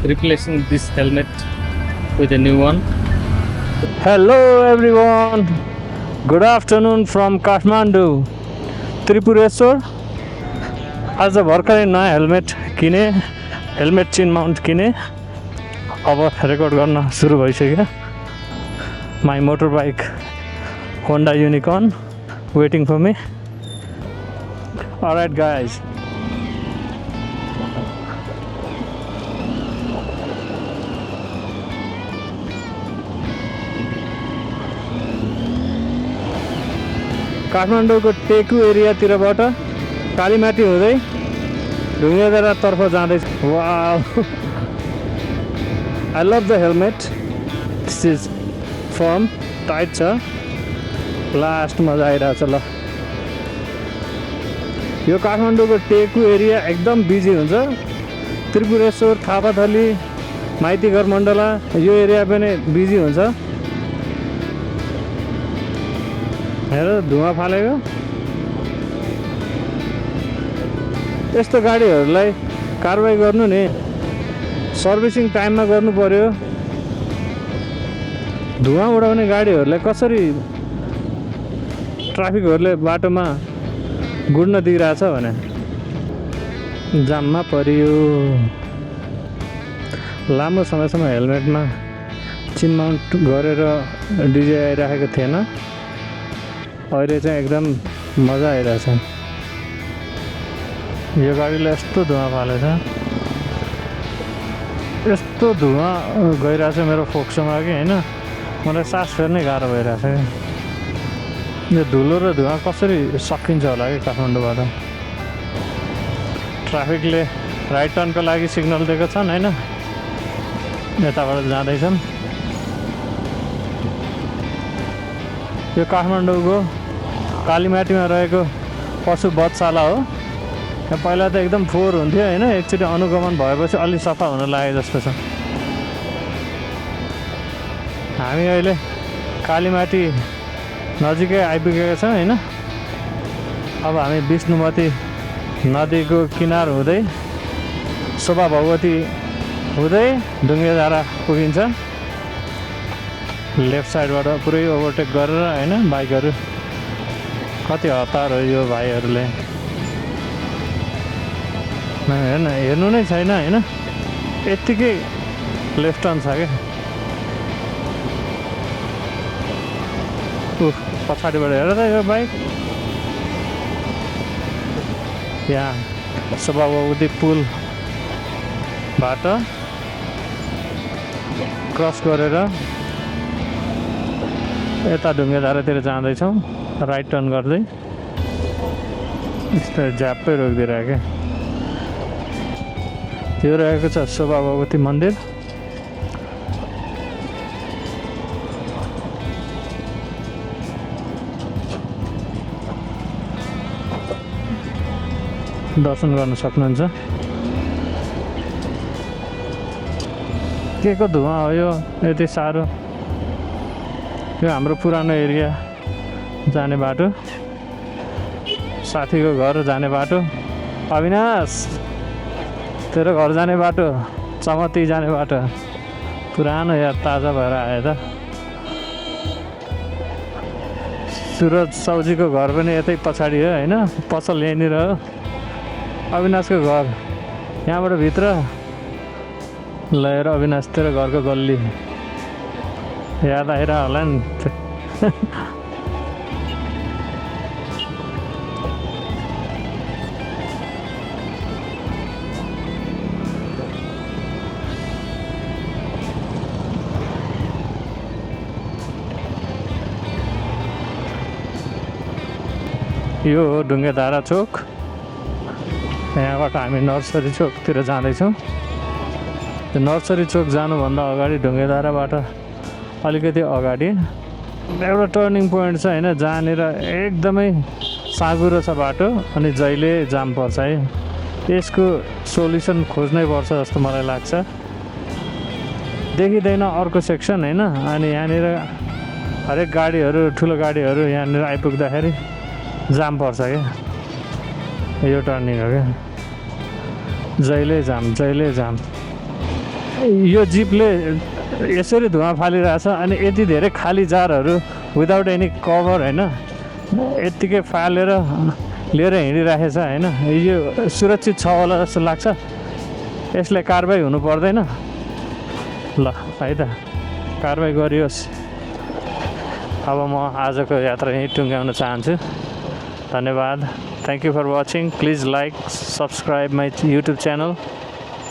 replacing this helmet with a new one. Hello everyone, good afternoon from Kathmandu, Tripureshwor. आज भर्खरै नयाँ helmet चिन Mount किने। अब रेकर्ड गर्न सुरु भइसक्यो। My motorbike Honda Unicorn waiting for me. Alright guys, काठमाडौँको टेकु एरियातिरबाट कालीमाटी हुँदै ढुङ्गेधारातर्फ जाँदैछ। Wow, I love the helmet. This is form, tight छ। लास्ट मजा आइरहेछ। ल, यो काठमाडौँको टेकु एरिया एकदम बिजी हुन्छ। त्रिपुरेश्वर, थापाथली, माइतीघर मण्डला यो एरिया पनि बिजी हुन्छ। हेर धुवा फालेको। यस्तो गाडीहरूलाई कारबाही गर्नु नि, सर्भिसिङ टाइममा गर्नु पर्यो। धुवा उडाउने गाडीहरूलाई कसरी ट्राफिकहरूले बाटोमा गुड्न दिइरहेछ भने जाममा परियो। लामो समयसम्म हेलमेटमा चिन माउन्ट गरेर डिजे आइरहेको थिएन। अहिले चाहिँ एकदम मजा आइरहेछ। यो गाडीले यस्तो धुवा फालेछ, यस्तो धुवा गइरहेछ मेरो फोक्सोमा कि होइन, मलाई सास फेर्नै गाह्रो भइरहेछ कि। यो धुलो र धुवा कसरी सकिन्छ होला कि काठमाडौँबाट। ट्राफिकले राइट टर्नको लागि सिग्नल दिएको छन् होइन, यताबाट जाँदैछन्। यो काठमाडौँको कालीमाटीमा रहेको पशु वधशाला हो। यहाँ पहिला त एकदम फोहोर हुन्थ्यो होइन, एकचोटि अनुगमन भएपछि अलि सफा हुन लाग्यो जस्तो छ। हामी अहिले कालीमाटी नजिकै आइपुगेका छौँ होइन। अब हामी विष्णुमती नदीको किनार हुँदै शोभा भगवती हुँदै ढुङ्गेधारा पुगिन्छ। लेफ्ट साइडबाट पुरै ओभरटेक गरेर होइन बाइकहरू। कति हतार हो यो भाइहरूले। हेर्न, हेर्नु नै छैन होइन, यत्तिकै लेफ्ट टर्न छ क्या। पछाडिबाट हेर त यो बाइक। यहाँ शोभा भगवती पुलबाट क्रस गरेर यता ढुङ्गेधारातिर जाँदैछौँ, राइट टर्न गर्दै। यस्तो झ्याप्पै रोकिदिएर क्या। त्यो रहेको छ शोभा भगवती मन्दिर। दर्शन गर्न सक्नुहुन्छ। के को धुवा हो यो यति साह्रो। यो हाम्रो पुरानो एरिया जाने बाटो, साथीको घर जाने बाटो। अविनाश, तेरो घर जाने बाटो, चमती जाने बाटो पुरानो यार ताजा भएर आयो त। सुरज साउजीको घर पनि यतै पछाडि हो होइन, पसल यहीँनिर हो। अविनाशको घर यहाँबाट भित्र लगेर अविनाश तेरो घरको गल्ली याद आइरह होला नि। यो हो ढुङ्गेधारा चोक। यहाँबाट हामी नर्सरी चोकतिर जाँदैछौँ। त्यो नर्सरी चोक जानुभन्दा अगाडि ढुङ्गेधाराबाट अलिकति अगाडि एउटा टर्निङ पोइन्ट छ होइन, जहाँनिर एकदमै साँघुरो छ बाटो अनि जहिले जाम पर्छ है। यसको सोल्युसन खोज्नै पर्छ जस्तो मलाई लाग्छ। देखिँदैन अर्को सेक्सन होइन, अनि यहाँनिर हरेक गाडीहरू, ठुलो गाडीहरू यहाँनिर आइपुग्दाखेरि जाम पर्छ क्या। यो टर्निङ हो क्या, जहिले जाम जहिले जाम। यो जिपले यसरी धुवा फालिरहेछ अनि यति धेरै खाली जारहरू विदाउट एनी कभर होइन यत्तिकै फालेर लिएर हिँडिराखेछ होइन यो सुरक्षित छ होला जस्तो लाग्छ यसलाई कारबाही हुनु पर्दैन ल है त कारबाही गरियोस् अब म आजको यात्रा यहीँ टुङ्ग्याउन चाहन्छु धन्यवाद thank you for watching please like subscribe my YouTube channel